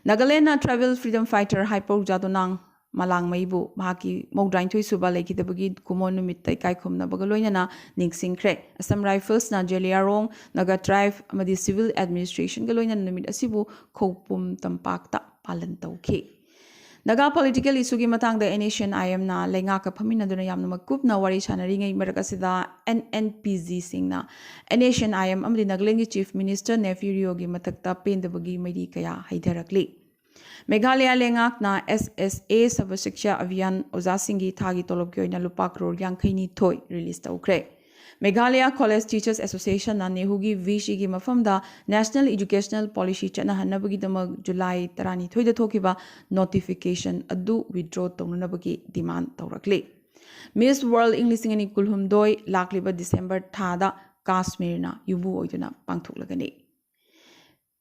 ꯅꯥꯒꯥꯂꯦꯟꯗꯅ tribal freedom fighter ꯍꯥꯏꯄꯧ ꯖꯥꯗꯣꯅꯥꯡ ꯃꯂꯥꯡꯃꯩꯕꯨ ꯃꯍꯥꯛꯀꯤ ꯃꯧꯗ꯭ꯔꯥꯅꯤꯊꯣꯏ ꯁꯨꯕ ꯂꯩꯈꯤꯗꯕꯒꯤ ꯀꯨꯃꯣꯟ ꯅꯨꯃꯤꯠꯇ ꯏꯀꯥꯏ ꯈꯨꯝꯅꯕꯒ ꯂꯣꯏꯅꯅ ꯅꯤꯡꯁꯤꯡꯈ꯭ꯔꯦ꯫ Assam Rifles ꯅ ꯖꯦꯂꯤꯌꯥꯡꯔꯣꯡ Naga tribe ꯑꯃꯗꯤ civil administration ꯒ ꯂꯣꯏꯅꯅ ꯅꯨꯃꯤꯠ ꯑꯁꯤꯕꯨ ꯈꯧꯄꯨꯝ ꯇꯝꯄꯥꯛꯇ ꯄꯥꯂꯟ ꯇꯧꯈꯤ꯫ ꯅꯥꯒꯥ political issue ꯒꯤ ꯃꯇꯥꯡꯗ N S C N I M ꯅ ꯂꯩꯉꯥꯛꯀ ꯐꯝꯃꯤꯟꯅꯗꯨꯅ ꯌꯥꯝꯅ ꯃꯀꯨꯞꯅ ꯋꯥꯔꯤ ꯁꯥꯟꯅꯔꯤꯉꯩ ꯃꯔꯛ ꯑꯁꯤꯗ N N P G ꯁꯤꯡꯅ N S C N I M ꯑꯃꯗꯤ ꯅꯥꯒꯥꯂꯦꯟꯒꯤ Chief Minister Neiphiu Rio ꯒꯤ ꯃꯊꯛꯇ ꯄꯦꯟꯗꯕꯒꯤ ꯃꯩꯔꯤ ꯀꯌꯥ ꯍꯩꯊꯔꯛꯂꯤ꯫ ꯃꯦꯘꯥꯂꯌꯥ ꯂꯩꯉꯥꯛꯅ S S A Sarva Shiksha Abhiyan ꯑꯣꯖꯥꯁꯤꯡꯒꯤ ꯊꯥꯒꯤ ꯇꯣꯂꯣꯞꯀꯤ ꯑꯣꯏꯅ ꯂꯨꯄꯥ ꯀꯔꯣꯔ ꯌꯥꯡꯈꯩ ꯅꯤꯊꯣꯏ release ꯇꯧꯈ꯭ꯔꯦ꯫ Meghalaya College Teachers Association ꯅ ꯅꯦꯍꯨꯒꯤ V C ꯒꯤ ꯃꯐꯝꯗ National Educational Policy ꯆꯠꯅꯍꯟꯅꯕꯒꯤꯗꯃꯛ ꯖꯨꯂꯥꯏ ꯇꯔꯥꯅꯤꯊꯣꯏꯗ ꯊꯣꯛꯈꯤꯕ notification ꯑꯗꯨ withdraw ꯇꯧꯅꯅꯕꯒꯤ demand ꯇꯧꯔꯛꯂꯤ꯫ Miss World ꯏꯪ ꯂꯤꯁꯤꯡ ꯑꯅꯤ ꯀꯨꯟꯍꯨꯝꯗꯣꯏ ꯂꯥꯛꯂꯤꯕ December ꯊꯥꯗ ꯀꯥꯁꯃꯤꯔꯅ ꯌꯨꯝꯕꯨ ꯑꯣꯏꯗꯨꯅ ꯄꯥꯡꯊꯣꯛꯂꯒꯅꯤ꯫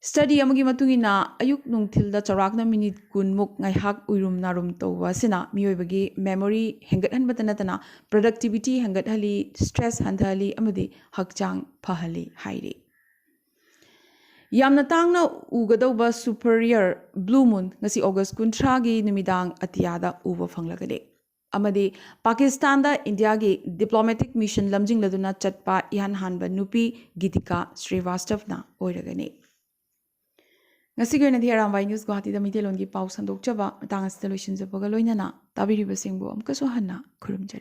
Study ꯑꯃꯒꯤ ꯃꯇꯨꯡ ꯏꯟꯅ, ꯑꯌꯨꯛ ꯅꯨꯡꯊꯤꯜꯗ ꯆꯥꯎꯔꯥꯛꯅ ꯃꯤꯅꯤꯠ ꯀꯨꯟꯃꯨꯛ ꯉꯥꯏꯍꯥꯛ ꯎꯏꯔꯨꯝ ꯅꯥꯔꯨꯝ ꯇꯧꯕ ꯑꯁꯤꯅ ꯃꯤꯑꯣꯏꯕꯒꯤ memory ꯍꯦꯟꯒꯠꯍꯟꯕꯇ ꯅꯠꯇꯅ productivity ꯍꯦꯟꯒꯠꯍꯜꯂꯤ, stress ꯍꯟꯊꯍꯜꯂꯤ ꯑꯃꯗꯤ ꯍꯛꯆꯥꯡ ꯐꯍꯜꯂꯤ ꯍꯥꯏꯔꯤ꯫ ꯌꯥꯝꯅ ꯇꯥꯡꯅ ꯎꯒꯗꯧꯕ super rare blue moon ꯉꯁꯤ August ꯀꯨꯟꯊ꯭ꯔꯥꯒꯤ ꯅꯨꯃꯤꯗꯥꯡ ꯑꯇꯤꯌꯥꯗ ꯎꯕ ꯐꯪꯂꯒꯅꯤ꯫ ꯑꯃꯗꯤ ꯄꯥꯀꯤꯁꯇꯥꯟꯗ ꯏꯟꯗꯤꯌꯥꯒꯤ diplomatic mission ꯂꯝꯖꯤꯡꯂꯗꯨꯅ ꯆꯠꯄ ꯏꯍꯥꯟ ꯍꯥꯟꯕ ꯅꯨꯄꯤ ꯒꯤꯇꯤꯀꯥ ꯁ꯭ꯔꯤꯋꯥꯁꯇꯕꯅ ꯑꯣꯏꯔꯒꯅꯤ꯫ ꯉꯁꯤꯒꯤ ꯑꯣꯏꯅꯗꯤ ꯑꯔꯥꯝꯕꯥꯏ ꯅ꯭ꯌꯨꯁ ꯒꯨꯋꯥꯍꯥꯇꯤꯗ ꯃꯩꯇꯩꯂꯣꯟꯒꯤ ꯄꯥꯎ ꯁꯟꯗꯣꯛꯆꯕ ꯃꯇꯥꯡ ꯑꯁꯤꯗ ꯂꯣꯏꯁꯤꯟꯖꯕꯒ ꯂꯣꯏꯅꯅ ꯇꯥꯕꯤꯔꯤꯕꯁꯤꯡꯕꯨ ꯑꯃꯨꯛꯀꯁꯨ ꯍꯟꯅ ꯈꯨꯔꯨꯝꯖꯔꯤ꯫